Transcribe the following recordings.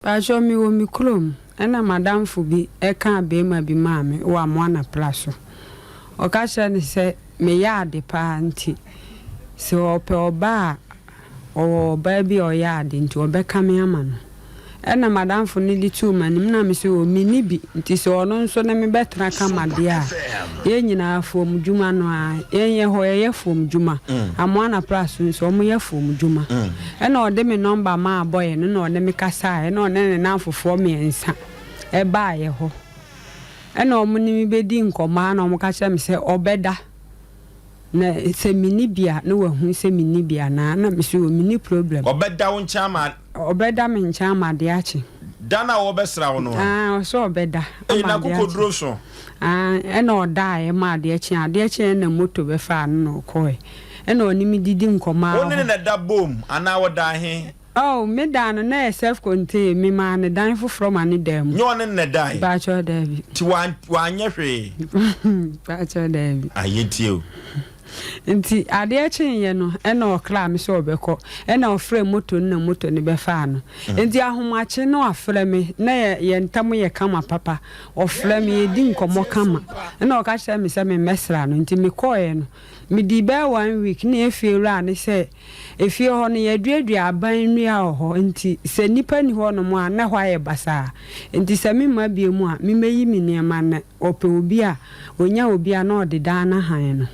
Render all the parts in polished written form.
Paatwɔ me wɔ me kurom ɛna madamfo bi ɛkaa beema bi maa me wɔ Amoana pra so. Ɔka kyerɛ no sɛ me yɛ ade paa nti sɛ ɔpɛ ɔbaa a ɔwɔ ɔbaa bi a ɔyɛ ade nti ɔbɛka me ama no. Ɛna m'adamfo no de too m'anim na me se o menni bi nti sɛ ɔno nso ne me bɛtena kama deɛ a yɛn nyinaa afuom dwuma no ara yɛn yɛ hɔ yɛyɛ afuom dwuma Amoana pra so nso wɔn yɛ afuom dwuma ɛna ɔde me nɔmba maa bɔyɛ no na ɔne me kasaeɛ ɛna ɔne ne namfofoɔ mmiɛnsa ɛbaeɛ hɔ ɛna wɔn ne me bɛdi nkɔmmɔ ara na wɔn ka kyerɛ me sɛ ɔbɛda Na sɛ menni bi a, na wahu sɛ menni bi anaa? Na mese, Oh, menni problem. Ɔbɛda wo nkyɛn ama. Ɔbɛda me nkyɛn ama adeɛ akye. Da no a wɔbɛsra wo no a. Aane, ɔse ɔbɛda Ei, ama adeɛ akye. n'akokoduro so. Aane, ɛna ɔdaeɛ ma adeɛ kyeeɛ. Adeɛ kyeeɛ na moto bɛfaa no na ɔkɔeɛ. Ɛna ɔne me didi nkɔmmɔ Wo ara ne no hɔ. na ɛda boom anaa ɔdaa he? Oh, me dan no na ɛyɛ self contained, me maa no dan foforɔ ma ne daa mu. Nyɛ ɔne no na ɛdae? Mpakyɛw daabi. Nti wan, wanyɛ hwee? Mpakyɛw daabi. Ah, yɛntie o. Nti adeɛ kyeeɛ no ɛna ɔkraa me sɛ ɔbɛkɔ, ɛna ɔfrɛɛ moto no na moto no bɛfaa no. Nti ahomakye na wafrɛ me, na yɛ, yɛn ntam yɛ kama papa. Ɔfrɛ me, yɛdi nkɔmmɔ kama. Ɛna ɔka kyerɛɛ me sɛ memmɛsra no, nti mekɔeɛ no, medii bɛyɛ one week na efie wura no sɛ, Efie hɔ no, yɛaduadua aban nnua wɔ hɔ, enti sɛ nnipa nni hɔnom a, na ɛhɔ ayɛ basaa. Enti sɛ memma bio a, mimmeyi me nneɛma na ɔpɛ obi a, onya obi a, na ɔde dan no hann no.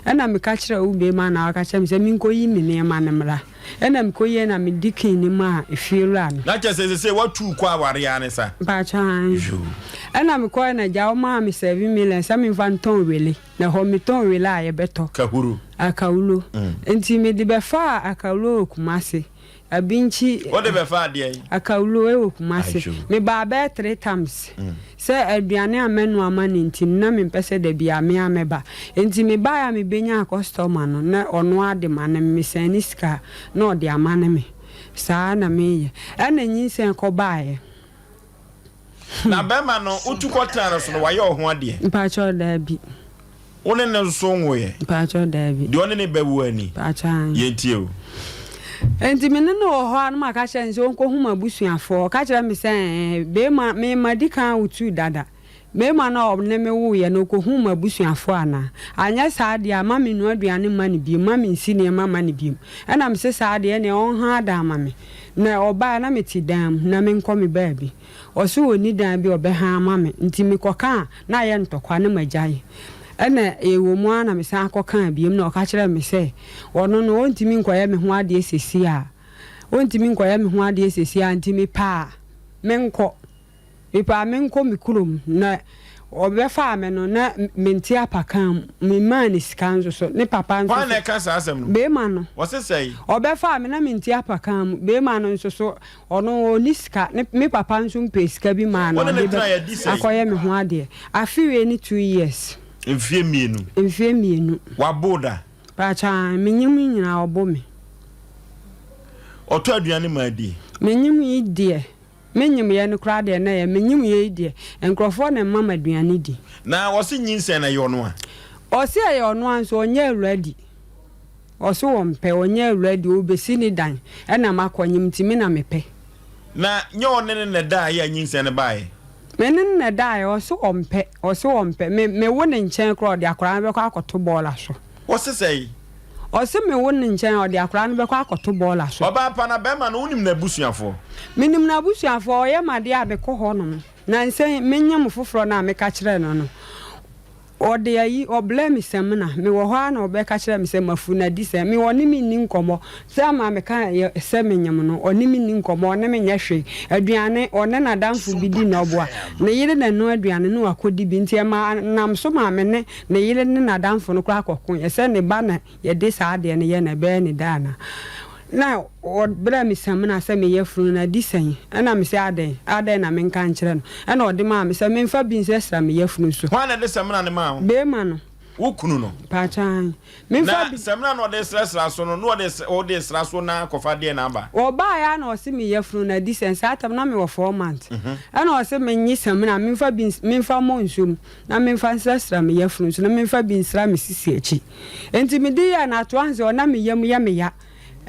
Ɛnna meka kyerɛɛ wo barima no a ɔka kyerɛɛ me sɛ minkoyi me nneɛma no mmra. Ɛnna mikoyie na mede key no maa efiewura no. Na kyerɛ sɛ seesei woatu kɔ aware ara ne sa? Mpakyɛw, aane. Yoo. Ɛnna mekɔe na agya ɔmaa me 7 million sɛ memfa ntɔn wele. Na hɔ metɔn wele a yɛbɛtɔ. Kahuro. Akawulo. Nti mede bɛfaa akawulo wɔ Kumasi. Abinkyi. Wode bɛfaa deɛn? Akawulo wɔ Kumasi. Ayo. Mebaa bɛyɛ 3 times. Sɛ aduane a mɛnoa ama no nti no, na mempɛ sɛ da biara me ara mɛba. Nti mebaeɛ a mebɛnyaa customer no, na ɔno ara de ma no, mesɛne ne sika a, na ɔde amane me. Saa na meyɛ. Ɛna nyinsɛn kɔbaeɛ. Na bɛrima no, wotu kɔtenaa no so no, wayɛ wo ho adeɛ? Mpakyɛw, daabi. Wo ne no nso nwoeɛ? Mpakyɛw, daabi. Deɛ ɔne ne bɛwo ani? Mpakyɛw, aane. Yɛntie o. Enti me ne no wɔ hɔ a, na maka kyerɛ no sɛ ɔnkɔhu m'abusuafoɔ. Ɔka kyerɛɛ me sɛ, Ɛɛ, bɛrima, me madi kan awo tu dada. Barima no a ɔne me woeɛ no, ɔkɔhuu m'abusuafoɔ anaa? Anyɛ saa deɛ a, mma mennua aduane mma no bio, mma mennsi nneɛma mma no bio. Ɛnna mese, Saa deɛ, ɛnneɛ ɔnha dan mma me. Na ɔbaeɛ a, na mete dan mu, na menkɔ me baabi. Ɔse ɔnni dan bi a ɔbɛha ama me, nti mekɔka a, na ayɛ ntɔkwa, na magyae. Ɛnna ɛwɔ mu ara na mesan kɔkaa bio, na ɔka kyerɛɛ me sɛ, ɔno no, ɔntumi nkɔyɛ me ho adeɛ seesei a, ɔntumi nkɔyɛ me ho adeɛ seesei a, nti mepɛ a, menkɔ. Mepɛ a menkɔ me kurom na ɔbɛfaa me no na mente apakan mu, memaa no sika nso so, ne papa nso Hwan na so. ɛka saa asɛm no? Beema no. Ɔse sɛn? Ɔbɛfaa me na mente apakan mu, beema no nso so, ɔno ɔnni sika, ne me papa nso mpɛɛ sika bi maa no Wo ne no ɔde bɛ tenaeɛ adi sɛn? akɔyɛ me ho adeɛ. Afe wei ne 2 years. Mfeɛ mmienu. Mfeɛ mmienu. Wabo wo da? Pakyɛ aane, menyim yi nyinaa ɔbo me. Ɔtɔ aduane ma adi? Menyim yi deɛ. Me nyemyɛ no koraa deɛ na ɛyɛ me nyemyɛ yi deɛ nkurɔfoɔ na ɛma me aduane di. Na ɔse nyinsɛn no ɛyɛ ɔno a? Ɔse ɛyɛ ɔno a nso ɔnyɛ awura di. Ɔse ɔmpɛ ɔnyɛ awura di ɔbɛsi ne dan ɛna makɔ nyem nti me na mepɛ. Na nyɛ ɔne no na ɛdaeɛ a nyinsɛn no baeɛ? Me ne no na ɛdaeɛ ɔse ɔmpɛ ɔse ɔmpɛ me me wo ne nkyɛn koraa ɔde akwadaa no bɛkɔ akɔto bɔɔla so. Ɔse sɛn? Ɔse me wo ne nkyɛn a ɔde akwadaa no bɛkɔ akɔto bɔɔla so. Ɔbaa pa na bɛɛma no wonim n'abusuafoɔ? Menim n'abusuafoɔ, ɔyɛ m'adeɛ a mekɔ hɔ nom. Nansa yi menyem foforɔ no a meka kyerɛɛ no no, ɔde ayi, ɔblɛɛ me samina. Mewɔ hɔ ara na ɔbɛka kyerɛɛ me sɛ mafu no adi sɛ me ɔne me nni nkɔmmɔ. Sɛ ama meka sɛ menyem no, ɔne me nni nkɔmmɔ, ɔne me nyɛ hwee. Aduane, ɔne n'adamfo bi di na ɔboa. Ne yere na ɛnoa aduane na wakɔdi bi nti ɛma nam so maa me ne Ne yere ne n'adamfo no koraa kɔkoeɛ sɛ ne ba na yɛde saa adeɛ no yɛ no, ɛbɛyɛ ne dɛ anaa? Na ɔbrɛɛ me samina sɛ me yafunu no adi sɛn? Ɛna mese adɛn? Adɛn na menka nkyerɛ no? Ɛna ɔde maa me sɛ memfa bi nsrasra me yafunu so. Hwan na ɛde samina no maa wo? Beema no. Wo kunu no? Mpakyɛ aane. Memfa Na bi. samina no ɔde srasra so no, na ɔde wode sra so na akɔfa deɛn na aba? Ɔbaeɛ ara na ɔse me yafunu no adi sɛn? Saa tam no na mewɔ 4 months. Ɛna ɔse menye samina memfa bi memfa mmɔ nsuo mu. Na memfa nsrasra me yafunu so, na memfa bi nsra me sisi akyi. Enti mede yɛɛ no, atoa nso, na me yam yɛ me ya.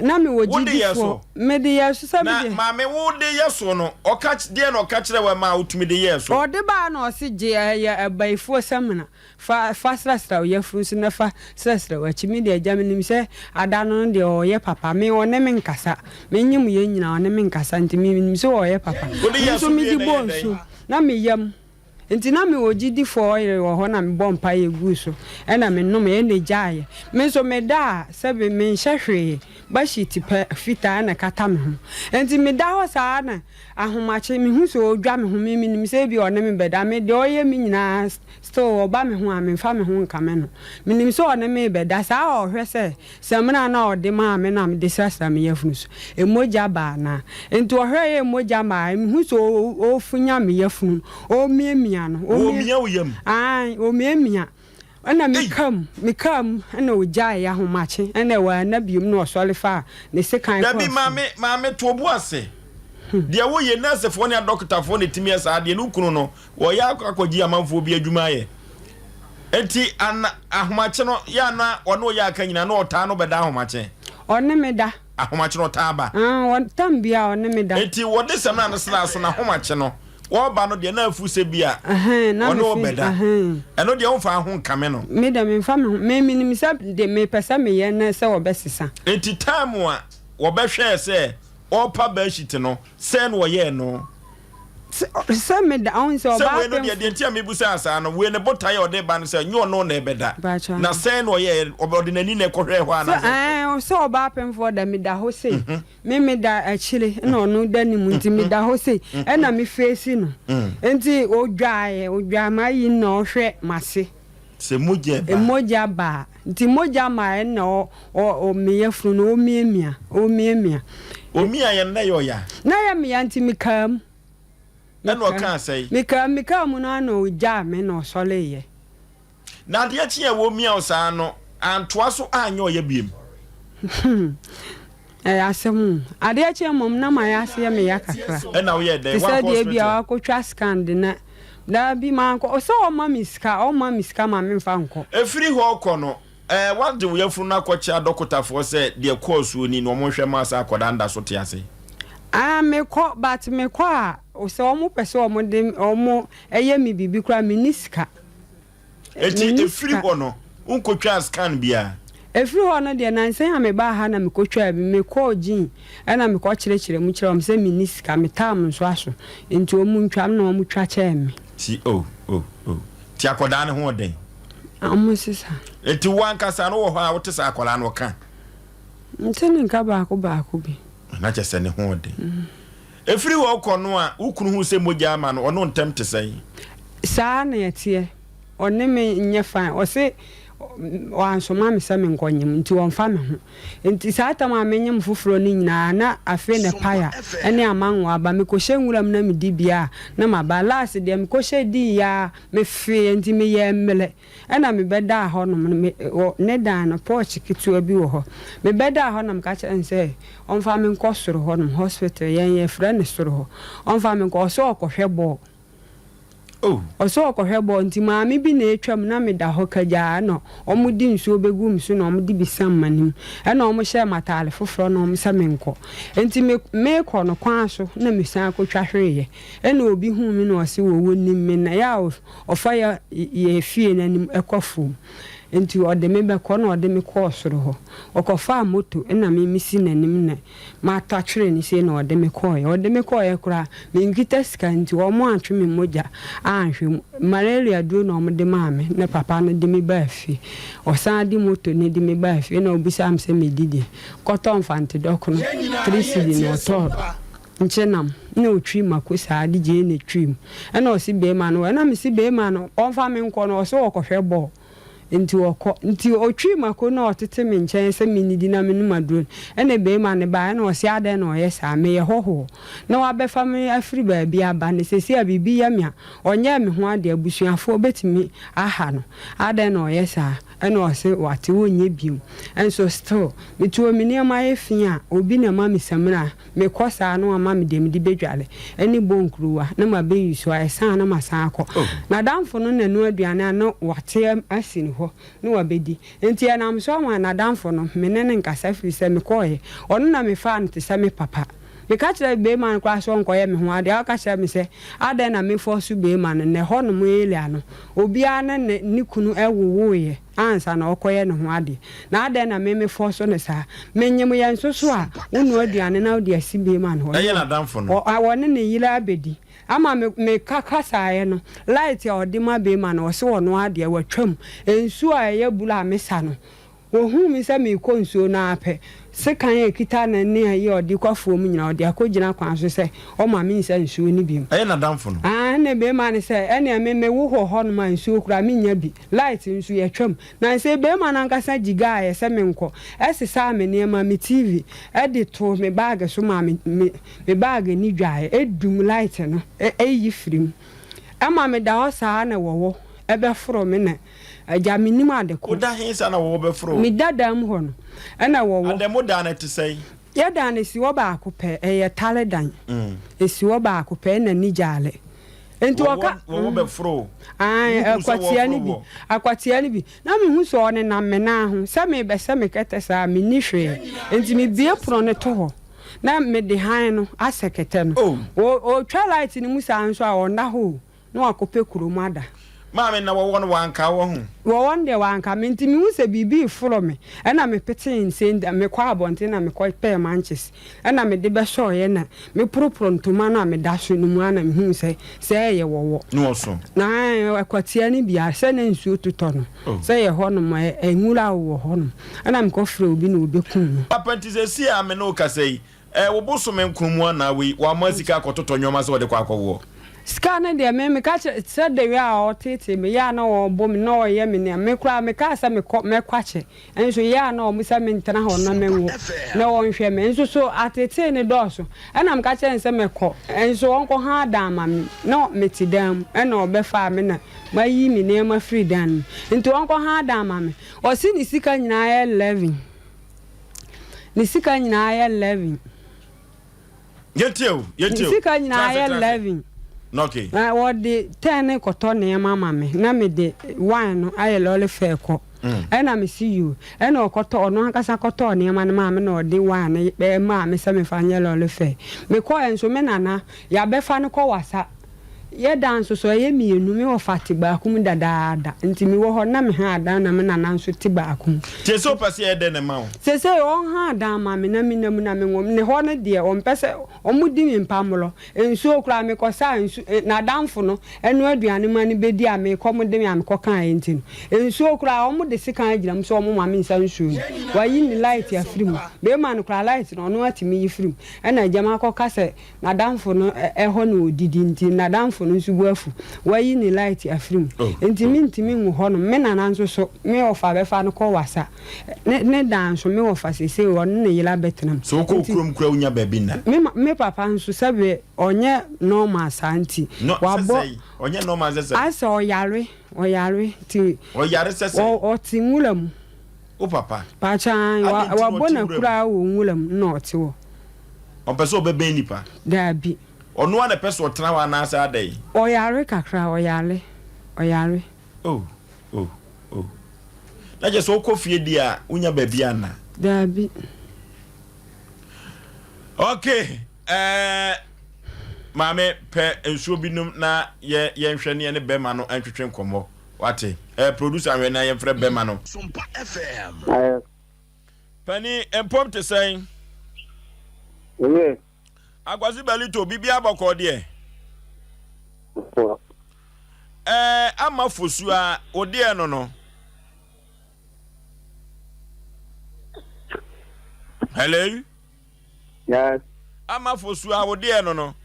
Na mewɔ Wode yɛ gyidifoɔ. so? Mede yɛ so sɛ Na mede. maame wo de yɛ so no, ɔka deɛn na ɔka kyerɛɛ wo ɛmaa wotumi de yɛɛ so? Ɔde baa na ɔse gye ɛyɛ abayifoɔ samina fa fa srasra wo yafunu so na fa srasra w'akyi. Me deɛ agya menim sɛ ada no no deɛ ɔyɛ papa. Me ɔne me nkasa. Me nyem yɛ nyinaa ɔne me nkasa nti me menim sɛ ɔyɛ papa. Wode Me yɛɛ nso so wie mede na bɔɔ ɛyɛɛ dɛn? nsuo na me yam. Nti na mewɔ gyidifoɔ ɔyere wɔ hɔ na mebɔ mpaeɛ guu so ɛna me nomeɛ ɛna ɛgyaeɛ. Me nso meda a sɛbe menhyɛ hwee, bɛhyit pɛ fitaa na ɛkata me ho. Nti meda hɔ saa na ahomakye mehu sɛ ɔredwa me ho, me menim sɛ ebia ɔne me bɛda, me deɛ ɔyɛ me nyinaa still ɔba me ho a memfa me ho nkame no. Menim sɛ ɔne me rebɛda, saa a ɔhwɛ sɛ Samina no a ɔde maa me na mede srasra me yafunu so, mogya ba anaa? Enti ɔhwɛeɛ mogya mmaeɛ, mehu sɛ ɔrefunya me yafunu no, ɔremiamia no. Ɔremia wo yam? Aane, ɔremiamia. Ɛna mekaa mu, mekaa mu, ɛna ɔgyaeɛ ahomakye, ɛna wanna biom na ɔsɔre faa ne sekan kɔɔ Dabi, afuom. maame, maame, to wo bo ase. Deɛ woyɛ, nɛɛsefoɔ ne adɔkotafoɔ na ɛtumi yɛ saa adeɛ no, wo kunu no, Wɔyɛ akɔ akɔgye amanfoɔ bi adwuma ayɛ. Enti ana ahomakye no yɛ ana ɔne ɔyɛ aka nyinaa na ɔtaa no bɛda ahomakye? Ɔne me da. Ahomakye no ɔtaa ba? Ah, ɔ, tam biara ɔne me da. Enti wɔde samina no sraa so na ahomakye no wɔreba no deɛ na afu sɛ bi a Ɛhɛn, na ɔne me wo fi, bɛda. ɛhɛn. Ɛno deɛ womfa ho nkame no. Me deɛ memfa me ho, me menim sɛ deɛ mepɛ sɛ meyɛ ne sɛ wɔbɛsesa. Enti time a wɔbɛhwɛɛ sɛ ɔrepa bedsheet no, sɛn na wɔyɛɛ no? Sɛ meda, ɔhu sɛ Sɛ ɔbaa wei no deɛ, pemfo. deɛ nti a mebisaa saa no, wei ne botaeɛ a ɔde ba no sɛ nyɛ ɔno na ɛbɛda. Mpakyɛ. Na sɛn na ɔyɛɛ, ɔde n'ani na ɛkɔhwɛɛ hɔ Sɛ anaasɛ? ɛɛ, sɛ ɔbaa pemfoɔ da, meda hɔ sei. Me meda akyire, ɛna ɔno da ne mu, nti meda hɔ sei, ɛna me face no. Nti ɔdwaeɛ, ɔdwaa m'ayi no na ɔhwɛ m'ase. Sɛ mogya ba a. Mogya ba a. Nti mogya ma ɛna ɔ ɔ ɔ me yafunu no ɔmiamia, ɔmiamia. Ɔmia yɛ no na ɛyɛ ɔya? Na ɛyɛ me ya nti mekaa mu. Ɛna ɔkaa sɛn? Mekaa mu, mekaa mu no ara na ɔgyaa me na ɔsɔreeɛ. Na adeɛ kyeeɛ a wɔmia wo saa no, antoa so anyɛ ɔya biom? Ɛyɛ asɛm o. Adeɛ kye mmom na mayɛ ase yɛ me ya kakra. Ɛna woyɛɛ dɛn? Te sɛ Woankɔ deɛ ebia hospital? wakɔtwa scan de na daabi mankɔ. Sɛ ɔmma me sika, ɔmma me sika ma memfa nkɔ. Ɛfiri hɔ rekɔ no, ɛɛ woagye wo yafunu no akɔkyɛ adɔkotafoɔ sɛ deɛ ɛkɔɔ soɔ ni na wɔnhwɛ mma sɛ akwadaa no da so te ase? Ah mekɔ but mekɔ a sɛ wɔpɛ sɛ wɔde wɔyɛ me biribi koraa a menni sika. Enti Menni ɛfiri sika. hɔ no, wonkɔtwaa scan biara? Ɛfiri hɔ no deɛ, nansa yi a mebaa ha na mekɔtwaa bi. Mekɔɔ gym ɛna mekɔkyerɛkyerɛɛ mu kyerɛɛ wɔn sɛ menni sika, me tam nso aso, nti wɔn ntwa na wɔtwa kyɛɛ me. Ti oh oh oh. Ti akwadaa no ho ɔden. Wɔn sesa. Enti wo ankasa no wɔ hɔ a wote sɛ akwadaa no ɔka? Nte ne nka baako baako bi. Na kyerɛ sɛ ne ho ɔden. Ɛfiri hɔ rekɔ no a, wo kunu hu sɛ mogya ama no, ɔne wo ntam te sɛn? Saa na ɛteɛ. Ɔne me nyɛ fine. Ɔse wansoma me sɛ menkɔnyem nti ɔmfa me ho. Nti saa tam a menyem foforɔ no nyinaa na afei na paya ne amango aba. Mekɔhyɛ nwura mu na medi bi a na maba. Last deɛ mekɔhyɛ diiɛ ara mefeeɛ nti meyɛɛ mmerɛ. Ɛna mebɛdaa hɔ nom no, me, wɔ ne dan no, porch ketewa bi wɔ hɔ. Mebɛdaa hɔ na meka kyerɛɛ no sɛ ɔmfa me nkɔ soro hɔ nom, hospital, yɛn yɛfrɛ no soro hɔ, ɔmfa me nkɔ, ɔse ɔɔkɔhwɛ bɔɔl. Oh. Ɔse ɔɔkɔhwɛ bɔɔl, nti maame bi na atwam na meda hɔ kagyaa ɛna ɔmo de nsuo bɛguu me so na ɔmo de bi sam m'anim, ɛna ɔmo hyɛɛ me ataare foforɔ na ɔmo sɛ menkɔ. Nti me, meekɔ no kwan so na mesan kɔtwa hweeɛ, ɛna obi huu me na ɔse wɔ, wɔnim me na yɛ a Ɔfa yɛ yɛn fie no anim kɔ afuom. Nti ɔde me bɛkɔ na ɔde me kɔɔ soro hɔ. Ɔkɔfaa moto na me mesi n'anim na matakyere no sei na ɔde me kɔeɛ. Ɔde me kɔeɛ koraa menkita sika nti wɔantwe me mogya anhwɛ mu. Malaria duro na wɔde maa me na papa no de me baa fie. Ɔsan de moto no de me baa fie na ɔbisaa me sɛ medi deɛ. Kɔtɔ mfante dɔkono three cedi na ɔtɔɔ. Nkyenam na otwi mako saa de gyee ne trim ɛna ɔse beema no ɛna mese beema no ɔnfa me nkɔ no ɔse ɔkɔhwɛ bɔɔl nti ɔkɔ nti otwi mako na ɔtete me nkyɛn sɛ menidi na menom aduro no ɛna beema no bae ɛna ɔse adɛn na ɔyɛ saa meyɛ hɔhoɔ na wabɛfa me afiri baabi aba na seesei a biribi yɛ me a ɔnyɛɛ me ho adeɛ abusuafoɔ bɛtumi aha no adɛn na ɔyɛ saa ɛna ɔse wate ɔnyɛ biom nso still metuo me nneɛma yɛ fi a obi na ɛma me samina Mekɔ saa na wama me deɛ mede bɛdware ne bɔ nkuruwa na mabɛyi so a, ɛsan a na masan akɔ. N'adamfo no na ɛnoa aduane a na wate asi no. hɔ na wabɛdi. Enti ɛnam so ama n'adamfo no, me ne no nkasa firi sɛ mekɔeɛ. Ɔno na mefaa no te sɛ me papa. Meka kyerɛɛ beema no koraa sɛ ɔnkɔyɛ me ho adeɛ a, ɔka kyerɛɛ me sɛ, Adɛn na mefɔɔso beema no? Nnɛ hɔnom area no, obiara ne ne ne kunu wowoeɛ ansa na ɔkɔyɛ ne ho adeɛ. Na adɛn na me mefɔɔso no saa? Menyem yɛ nso so a, wonoa aduane na wode asi beema no hɔ Ɛyɛ na n'adamfo no. ɔne ne yere abɛdi. Ama me meka kasaeɛ no, light a ɔde ma beema no, ɔse ɔno ara deɛ watwam. Nsuo a ɛyɛ bulu a mesa no, Ohuu me sɛ merekɔ nsuo no ara pɛ, sekan a ɛkita no ne ayi a ɔde kɔ afuom nyinaa, ɔde akɔgyina kwan so sɛ ɔmma mensa nsuo no bio. Ɛyɛ n'adamfo no. Aane, barima no sɛ, Ɛnneɛ me, mewo wɔ hɔnom a nsuo koraa mennya bi, light nso yɛtwam. Nansa yi barima no ankasa gyigaaeɛ sɛ menkɔ, ɛsesaa me nneɛma, me TV, de too me baage so maa me, me, me baage ani dwaeɛ, ɛdum light no, ɛyi firi mu. Ɛma meda hɔ saa na wɔwɔ bɛforo me na Agya, mennim ade ko. Woda he saa na wɔwɔ bɛforo wo? Meda dan mu hɔ no, ɛna wɔwɔ. Adɛn, mo dan no te sɛn? Yɛ dan no si hɔ baako pɛ, ɛyɛ tare dan. Esi hɔ baako pɛ, ɛna ni gyaale. Nti wɔka. Wɔwɔ bɛforo wo? Ae, akwatia no bi, akwatia no bi. Na mehu sɛ ɔnenam me nan ho, sɛ merebɛsɛ me kɛtɛ saa a, menni hwee. Nti mebue pono no to hɔ, na mede hann no asɛ kɛtɛ no. Ɔtwa light no mu saa nso a, ɔnna hɔ o. Na wakɔpɛ kurom ada. Maame, na wɔwɔ no wanka wo ho? Wɔwɔ no deɛ wanka me, nti mehu sɛ biribi reforo me, ɛna mepetee nse, mekɔɔ abɔnten na mekɔ pɛɛ manches, ɛna mede bɛsɔeɛ na meporoporo ntoma no a meda so no mu ara na mehuu sɛ sɛ ɛyɛ wɔwɔ. Na ɔso? Na akwatia no bi ara, sɛ na nsuo totɔ no, sɛ yɛ hɔnom, nwura wɔ hɔnom, ɛna mekɔfrɛɛ obi na ɔbɛkum no. Papa, nti seesei a me ne wo kasa yi, Ɛɛ wo bosome nkron mu anaa wei wamma sika akɔtotɔ nnoɔma sɛ ɔde kɔ akɔwoɔ? Sika no deɛ me meka kyerɛ sɛ the way a ɔtetee me yɛ a na ɔbɔ me na ɔyɛ me nea me koraa mekaa sɛ mekɔ mɛkɔ akyɛ nso yɛ a na ɔmo sɛ mentena hɔ na menwo na ɔnhwɛ me nso so atetee no dɔɔso ɛna meka kyerɛ no sɛ mɛkɔ nso ɔnkɔ ha dan ma me na mete dan mu ɛna ɔbɛfaa me na mayi me nneɛma firi dan no mu nti ɔnkɔ ha dan ma me ɔse ne sika nyinaa yɛ 11. Ne sika nyinaa yɛ 11. Yɛtie o, yɛtie o. Ne sika nyinaa yɛ 11. Okay. Na wɔde ten no kɔtɔ nneɛma ma me na mede wine no ayɛ lɔre fare kɔ. Ɛna me se yoo. Ɛna ɔkɔtɔ ɔno ankasa kɔtɔɔ nneɛma no maa me na ɔde wine no maa me sɛ memfa nyɛ lɔre fare. Mekɔɛ nso me nana yɛabɛfa no kɔ wasa. Yɛ dan nso so, ɛyɛ mienu, me wɔfa te baako mu dadaada, nti me wɔ hɔ na me haa dan na me nana nso te baako mu. Nti sɛ wopɛ sɛ yɛyɛ dɛn na ɛma wo? Sesei ɔnhaa dan ma me na me na mu na me nwom, ne hɔ no deɛ ɔmpɛ sɛ ɔmo di me mpammorɔ, nsuo koraa me kɔ saa nsu, n'adamfo no ɛnoa aduane ma no bɛdi a me kɔm de me a me kɔ kaeɛ nti no, nsuo koraa ɔmo de sekan agyina mu sɛ ɔmo ma me nsa nsuo no, wayi ne light afiri mu, bɛɛma no koraa light no ɔno atumi yi firi mu, ɛna agya makɔ ka sɛ N'adamfo no hɔ na ɔdidi nti n'adamfo no nso bo afu. Wayi ne light afiri mu nti mentumi nwu hɔnom. Me nana nso so, me wɔfa bɛfa no kɔ Wassa. Ne ne dan nso, me wɔfa seesei ɔne ne yere abɛtena mu. Sɛ wokɔ wo kurom koraa wonya baabi nna. Me ma me papa nso sɛbe ɔnyɛ normal saa nti No, sɛ wabɔ. sɛn? Ɔnyɛ normal sɛ sɛn? Ayɛ sɛ ɔyare, ɔyare nti. Ɔyare sɛ sɛn? Ɔte nwura mu. Wo papa? Pakyɛ aane, Adɛn nti na wabɔ ɔte nwura mu? n'akuraa wɔ nwura mu na ɔte hɔ. Ɔmpɛ sɛ ɔbɛbɛn nnipa? Daabi. Ɔno ara na ɛpɛ sɛ ɔtena hɔ anaasɛ adɛn? Ɔyare kakra, ɔyare, ɔyare. Oh, oh, oh. Na kyerɛ sɛ wokɔ fie deɛ a, wonya baabi anna? Daabi. Okay, eh, maame pɛ nsuo bi nom na yɛ yɛnhwɛ ne yɛne bɛrima no ntwetwe nkɔmmɔ. Wate? Eh, producer hwɛ na yɛmfrɛ bɛrima no. Sompa FM. Panin, mpom te sɛn? Eye. Akwasi Balito, biribiara bɔkɔɔ deɛ? Bɔkɔɔ. Ɛɛ, ama Fosuaa, wo deɛ no no. Hello? Yes. Ama Fosuaa, wo deɛ no no.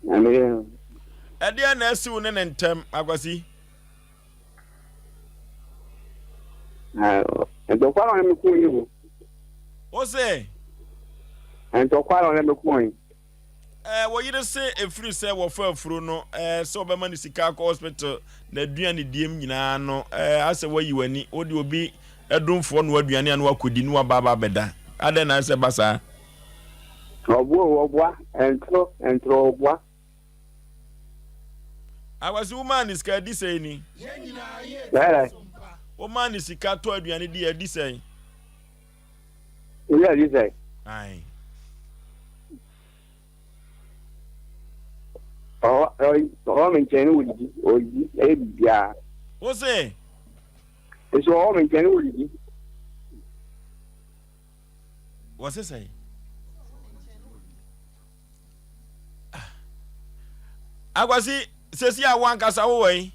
Na me deɛ no. Ɛdeɛ na asi wo ne ne ntɛm, Akwasi? Ntɔkwa na ɔne me ko yi o. Wo se? Ntɔkwa na ɔne me ko yi. Ɛɛ wo yere se efiri sɛ wɔfa afuro no ɛɛ sɛ ɔbɛma no sika akɔ hospital na aduane diem nyinaa no ɛɛ asɛ wayi w'ani wode obi ɛdomfoɔ no aduane a no akɔdi no waba aba abɛda adɛn na asɛ ba saa. Ɔboa o ɔboa ɛntoro ɛntoro ɔboa. Akwasi wo maa ne sika adi sɛn ni? Ɛɛ. Wo maa ne sika tɔ aduane di adi sɛn? Ebi adi sɛn? Ayi. Ɔwɔ me nkyɛn ne wɔdidi ɔdidi ɛyɛ biribiara. Wo se? Nso ɔwɔ me nkyɛn ne wɔdidi. Wɔ se sɛn? Akwasi, sɛsi a wo ankasa wowɔ yi?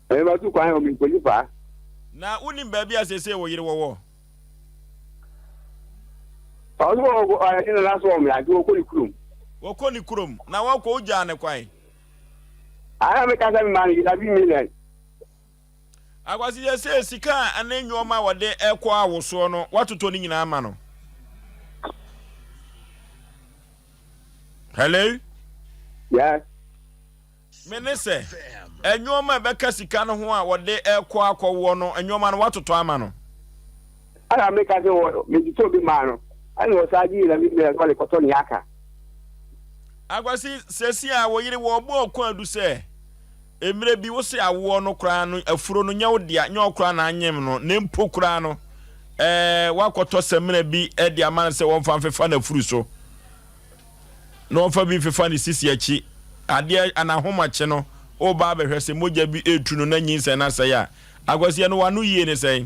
Ɛmɛ tu kwan omi nkɔli fa. Na wonim baabi a sɛsɛ wo yere wɔwɔ? Ɔso wɔ ɔyɛ ne nana so wɔ mmea nti wɔkɔ ne kurom. Wɔkɔ ne kurom na wɔkɔ wogyaa ne kwan. Ayɛ meka sɛ mema no 11 million. Akwasi yɛ sɛ sika a ne nnoɔma a wɔde rekɔ awosoɔ no woatotɔ ne nyinaa ama no. Hello? Yes. Me ne sɛ nnoɔma a ɛbɛka sika no ho a wɔde rekɔ akɔwoɔ no nnoɔma no woatotɔ ama no. Ɛna meka sɛ wɔ metotɔ bi maa no ɛna ɔsan gye 11 million sɛ ɔde kɔtɔ nea aka. Akwasi sɛsi a wo yere wɔbɔ ɔko adu sɛ Mmerɛ bi wose awoɔ no koraa no afuro no nyɛ wo dea, nyɛ wo koraa na anyem no, na mpo koraa no ɛɛ woakɔtɔ samina bi de ama no sɛ wɔmfa mfefa n'afuru so, na wɔmfa bi mfefa ne sisi akyi, adeɛ anahomakye no woreba abɛhwɛ sɛ mogya bi retu no na nyinsɛn no asɛe a, Akwasi ɛno w'ano yie ne sɛn?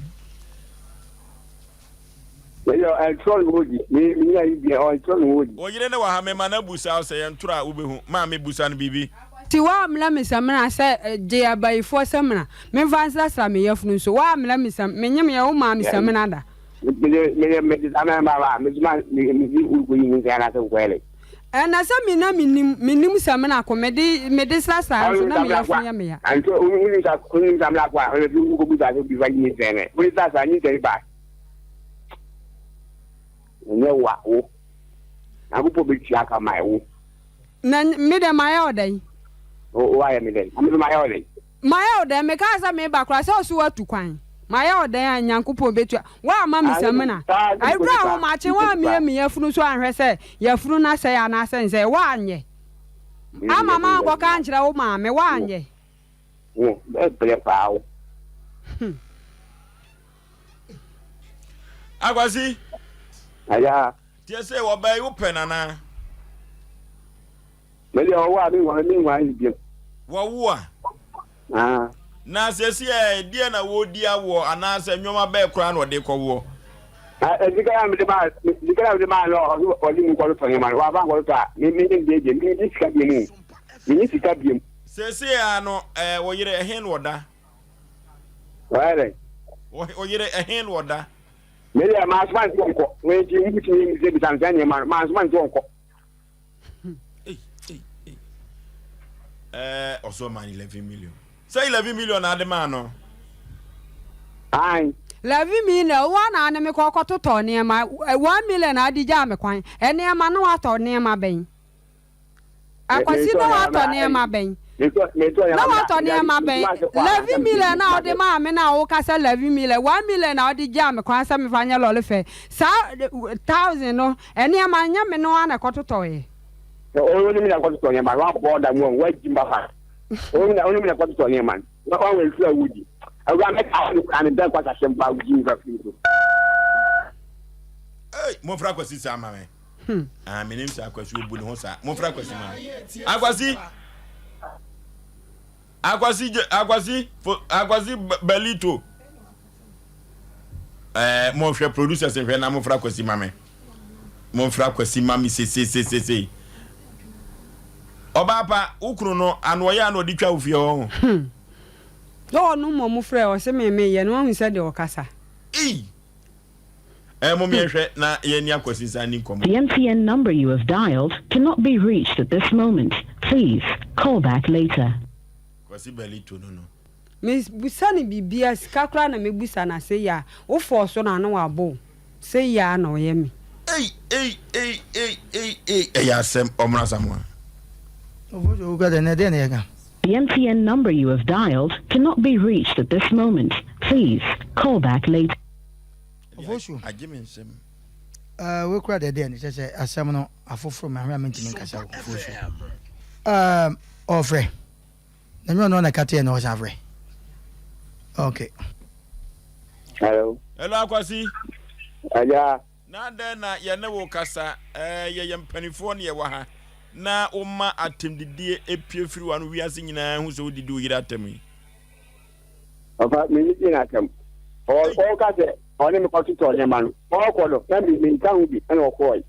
Meyɛ ɛntorɔ ne hɔ di. Me me nya yi deɛ ɔntorɔ ne hɔ di. Wo yere ne wɔ ha mema no abusa wo sɛ yɛntorɔ a wobɛhu. Maame busa no biribi. Nti woammrɛ me samina sɛ gye abayifoɔ samina memfa nsrasra me yafunu nso woammrɛ me sam menyem yɛ womaa me samina da. Mede mede mede samina ma wa me soma me me di wokɔ yi nyinsɛn anaasɛ wokɔyɛ dɛ. Ɛna sɛ me na menim menim samina ko mede mede srasra nso na me yafunu yɛ me ya. Anto wonim sa wonim samina ko a ɔno nso wokɔ busa sɛ obi fa yi nyinsɛn nɛ wode srasra nyinsɛn ba. Ɛnyɛ wo a, wo. Nyankopɔn bɛtua ka ma wo. Na me dɛ mayɛ wo dɛn? Wo woayɛ me dɛn? Na me nso mayɛ wo dɛn? Mayɛ wo dɛn? Mekaa sɛ mereba koraa sɛ ɔso woatu kwan. Mayɛ wo dɛn a Nyankopɔn bɛtua? Woamma me samina. Ɛberɛ a ahomakye woammie me yafunu so anhwɛ sɛ yafunu no asɛe anaasɛ nsɛe. Woanyɛ. Amma mankɔka ankyerɛ wo maame. Woanyɛ. Wo, bɛbrɛ paa wo. Hmm. Akwasi. Aya. Tiɛ sɛ wɔbaa yi wopɛ nana. Mede ɔwɔ a menwa menwa yi biam. Wɔwo a. Ah. Na sɛsi ɛ deɛ na wɔdi awoɔ anaasɛ nneɛma bɛɛ koraa na ɔde kɔwoɔ. Sika na mede maa sika na mede maa no ɔde mu kɔtotɔ nneɛma no wafa nkɔtotɔ a me me ne deɛ me nye sika biam o me nye sika biam. Sɛsi a no ɛɛ wɔyere ɛhe na ɔda. Wɔyɛ dɛ. Wo yere, ɛhe na ɔda? Me deɛ, mansoma no sɛ ɔnkɔ. Wei nti, mobɛtumi abisabisa no saa nneɛma no. Mansoma no sɛ ɔnkɔ. Ɛɛ, ɔsɔ maa no 11 million. Sɛ 11 million na ade maa no. Ae. 11 million, wo na ne me kɔ kɔtotɔ nneɛma. 1 million na ade gyaa me kwan. Nneɛma no watɔ nneɛma bɛn? Akwasi na watɔ nneɛma bɛn? Na watɔ nneɛma bɛn? Levy million a wode maa me na woka sɛ levy million, 1 million na wode gyaa me kwan sɛ memfa nyɛ lɔre fɛ. Saa thousand no, nneɛma nyɛ me no ara na ɛkɔtotɔeɛ. Wo ne me na ɛkɔtotɔ nneɛma no, woabɔ da mu a, woagyi mba fa. Wo ne me na ɛkɔtotɔ nneɛma no, woanwɛn nsuo a wodi. Awura mɛka wo koraa mebɛn kwasasɛm paa wogyi me fa firi so. Ei, momfrɛ Akwasi saa ma me. Hmm. Ah, menim sɛ Akwasi obu ne ho saa. Momfrɛ Akwasi ma me. Akwasi! Akwasi, Akwasi, Akwasi Belito. Eh, monhwɛ producers nhwɛ na momfrɛ Akwasi ma me. Momfrɛ Akwasi ma me sesesesese. Ɔbaa pa, wo kunu no, ano ɔyɛ ano ɔde twa wo fie hɔ ho. Hmm. Na ɔno mmom frɛ ɔse me meyɛ no wahu sɛ deɛ ɔkasa. Ei! Eh, mom yɛnhwɛ na yɛne Akwasi nsan nni nkɔmmɔ. The MTN number you have dialed cannot be reached at this moment. Please call back later. Kwasi Belito no no. Me busa no biribiaa sika koraa na me busa no a sei a wo fɔɔ so no a na wabɔ wo sei aa na ɔyɛ me. Ei ei ei ei ei ei ɛyɛ asɛm ɔmono Asamoah. Ofosu wo kasa nɛ deɛ na yɛka. The MTN number you have dialed cannot be reached at this moment. Please call back later. Ofosu. Agye me nsam. Uh, wei kura deɛ deɛ ne kyɛ sɛ asɛm no afoforo mehwɛ a mentumi nkasa o Ofosu. Um, ɔfrɛ. Na nyɛ ɔno na ɛka teɛ na ɔsan frɛ. Okay. Hello. Hello Akwasi. Agya. Na adɛn na yɛne wo kasa? Ɛɛ, yɛyɛ mpanimfoɔ na yɛwɔ ha, na woma atɛmdidie pue firi w'ano, wiase nyinaa hu sɛ wodidi wo yere atɛm yi. Ɔfa, mennidi no atɛm. Ɔka sɛ ɔne me kɔtotɔ nneɛma no, ɔrekɔ no, na menka ho bi, ɛna ɔkɔɔe.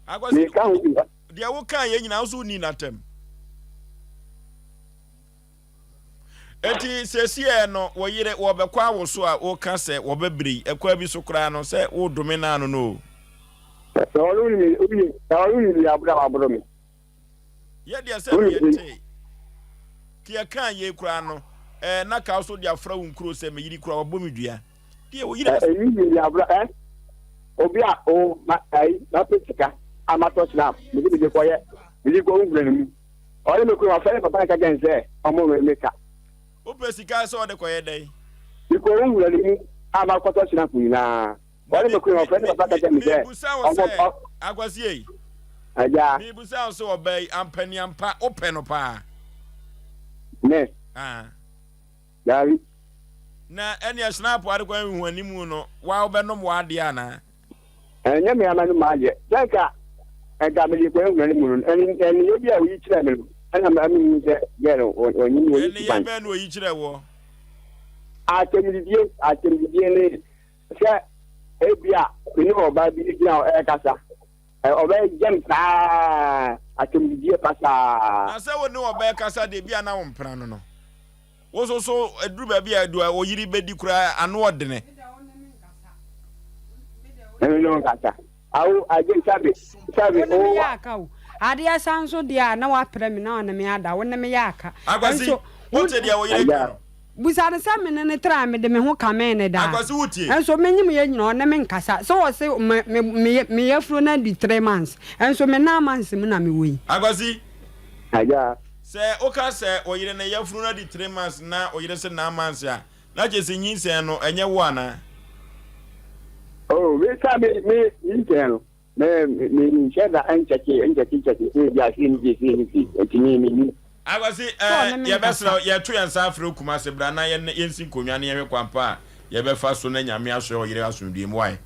Akwasi, Menka ho bi. deɛ wokaeɛ nyinaa, wo nso wonnii no atɛm. Enti seesei no, wo yere, wɔbɛkɔ awo so a woka sɛ wɔbɛbrɛ yi, ɛkwan bi so koraa no, sɛ wodome no ano no o. Sɛ ɔno nim me, wonim, sɛ ɔno nim me aboro a waboro me. Yɛ deɛ sɛ deɛ yɛtee, ke yɛkaa yei koraa no, ɛɛ, na ka wo so de afra wo nkuro sɛ me yere koraa wabɔ me dua. Deɛ wo yere. Ɛyi yɛ yɛ aboro ɛ, obi a o ma ɛyi, mapɛ sika a matɔ snap, mede mede kɔyɛ, mede kɔ wo nkura no mu. Ɔne me kunu ɔfrɛ ne papa no ka kyerɛ no sɛ ɔmmɔ me me ka. Wopɛ sika sɛ ɔde kɔyɛ dɛn? Mekɔ wo wura no mu a makɔtɔ hyena nyinaa. Ɔne me kunu ɔfrɛ ne papa ka kyerɛ me sɛ Mebusa wo ɔmmɔ sɛ, ɔ. Akwasi ei. Agya. Mebusa wo sɛ ɔbaa yi ampaniampa wopɛ no paa? Me? Ah. Daabi. Na ɛneɛ Schnapp ade kwan nhu animu no, woa wobɛnom w'adeɛ anaa? Ɛnyɛ me ara m'anom m'adeɛ. Sɛ anka anka mede kwan hunu animu no, ɛne nneyɛɛ bi a oyi kyerɛɛ me no, ɛna ma mehu sɛ gɛɛ no ɔnyi ɔnyi Nneyɛɛ suban. bɛn na oyi kyerɛɛ woɔ? Atɛmdidie, atɛmdidie ne sɛ ebia me ne ɔbaa bi gyina hɔ ɛrekasa, ɔbɛgyam saa atɛmdidie pasaa. Na sɛ wo ne ɔbaa kasa deɛ ebia na wo mpena no no. Wo nso so ɛduru baabi a deɛ ɔyere bɛdi koraa ano ɔdene. Ɛno ne wo nkasa. Awo agye sabe sabe Wo ne me o. yɛ aka o. Adeɛ sa nso deɛ a na waprɛ me na ɔne me ada wo ne me yɛ aka. Akwasi, Nso wo wote deɛ wo yere ka no? Busa no sɛ me ne no tra a mede me ho kamee no daa. Akwasi wotie? Nso menyem yɛ nyina ɔne me nkasa. Sɛ ɔse me me me me yafuro no adi three months nso me nine months mu na mewɔ yi. Akwasi. Agya. Sɛ woka sɛ wo yere no yafunu no adi three months na wo yere se nine months a, na kyerɛ sɛ nyinsɛn no ɛnyɛ wo anaa? Oh, me sa me me nyinsɛn no, me me nhyɛ da nkyɛke nkyɛke nkyɛke sɛ ebi a sei ne sei sei ne sei, nti me me nim. Akwasi, Sɛ eh, ɔne me yɛbɛsrɛ nkasa. wo, yɛto yɛn nsa afrɛ wo Kumasi bra na yɛn yɛnsi nkonnwa na yɛnhwɛ kwan pa a yɛbɛfa so na Nyame asoɛ ɔyere asomdwoe mu, wai?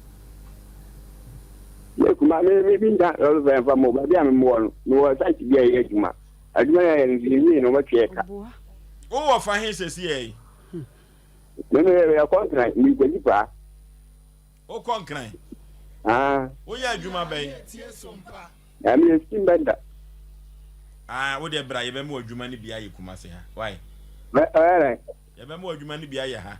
Me kuma me me bi nka lɔre fɛ nfa mo baabi a me wɔ no me wɔ site bi a yɛyɛ adwuma adwuma yɛ yɛ no nso yɛwie no wɔbɛtwe yɛ ka. Ɔboa. Wo wɔ fa he sɛsiɛ yi? Me me yɛ kɔ nkran me kɔ di paa. Wo kɔ nkran? Ah. Wo yɛ adwuma bɛn? Na me yɛ steam bender. Ah wo deɛ bra yɛbɛma wo adwuma no bi ayɛ Kumasi ha wai? Ɔyɛ dɛn? Yɛbɛma wo adwuma no bi ayɛ ha.